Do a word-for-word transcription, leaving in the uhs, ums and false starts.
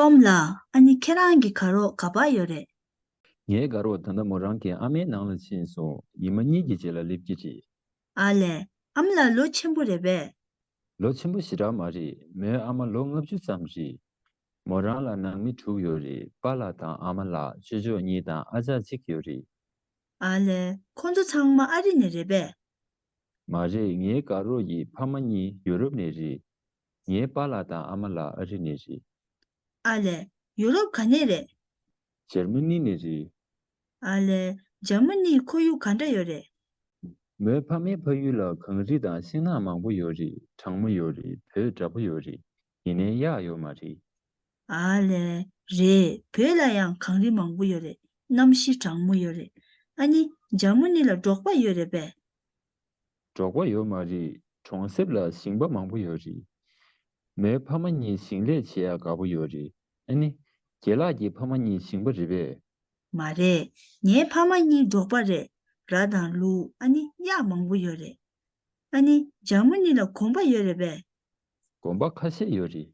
ཏོམ་ལགས། ཨ་ནི་ཁྱེད་རང་གི་དགའ་རོགས་ག་པར་ཡོད་རེད། ངའི་དགའ་རོགས་ད་ལྟ་མོ་རང་གི་ཨ་མའི་ནང་ལ་ཕྱིན་སོང་། ཉི་མ་གཉིས་ཀྱི་རྗེས་ལ་སླེབས་ཀྱི་རེད། ཨ་ལས། ཨ་མ་ལགས་ལོ་ཆེན་པོ་རེད་པས། ལོ་ཆེན་པོ་ཞེ་དྲག་མ་རེད། མོའི་ཨ་མ་ལོ་ལྔ་བཅུ་ཙམ་རེད། མོ་རང་ལ་ནང་མི་དྲུག་ཡོད་རེད། པཱ་ལགས་དང་ཨ་མ་ལགས། ཆོས་ཕྱོགས་གཉིས་དང་ཨ་ཅག་གཅིག་ཡོད་རེད། ཨ་ལས། ཁོ་ཚོ་ཚང་མ་ཨ་རི་ནས་རེད་པས། མ་རེད། ངའི་དགའ་རོགས་ཀྱི་ཕ་མ་གཉིས་ཡུ་རོབ་ནས་རེད། ངའི་པཱ་ལགས་དང་ཨ་མ་ལགས་ཨ་རི་ནས་རེད། ཨ་ལས། ཡུ་རོབ་ག་ནས་རེད། འཇར་མ་ནི་ནས་རེད། ཨ་ལས། འཇར་མ་ནིའི་ཁོར་ཡུག་ག་འདྲ་ཡོད་རེད། མོའི་ཕ་མའི་ཕ་ཡུལ་ལ་གངས་རི་དང་ཤིང་ནགས་མང་པོ་ཡོད་རེད། གྲང་མོ་ཡོད་རེད། བོད་འདྲ་པོ་ཡོད་རེད། ཡིན་ནའི་གཡག་ཡོད་མ་རེད། ཨ་ལས། རེད། བོད་ལ་ཡང་གངས་རི་མང་པོ་ཡོད་རེད། གནམ་གཤིས་གྲང་མོ་ཡོད་རེད། ཨ་ནི་འཇར་མ་ནི་ལ་འབྲོག་པ་ཡོད་རེད་པས། འབྲོག་པ་ཡོད་མ་རེད། གྲོང་གསེབ་ལ་ཞིང་པ་མང་པོ་ཡོད་རེད། མོའི་ཕ་མ་གཉིས་ཞིང་ལས་བྱེད་ཡག་དགའ་པོ་ཡོད་རེད། ཨ་ནི། རྒན་ལགས་ཀྱི་ཕ་མ་གཉིས་ཞིང་པ་རེད་པས། མ་རེད། ངའི་ཕ་མ་གཉིས་འབྲོག་པ་རེད། ར་དང་ལུག་ཨ་ནི་གཡག་མང་པོ་ཡོད་རེད། ཨ་ནི་འཇར་མ་ནི་ལ་གོམ་པ་ཡོད་རེད་པས། གོམ་པ་ཁ་ཤས་ཡོད་རེད།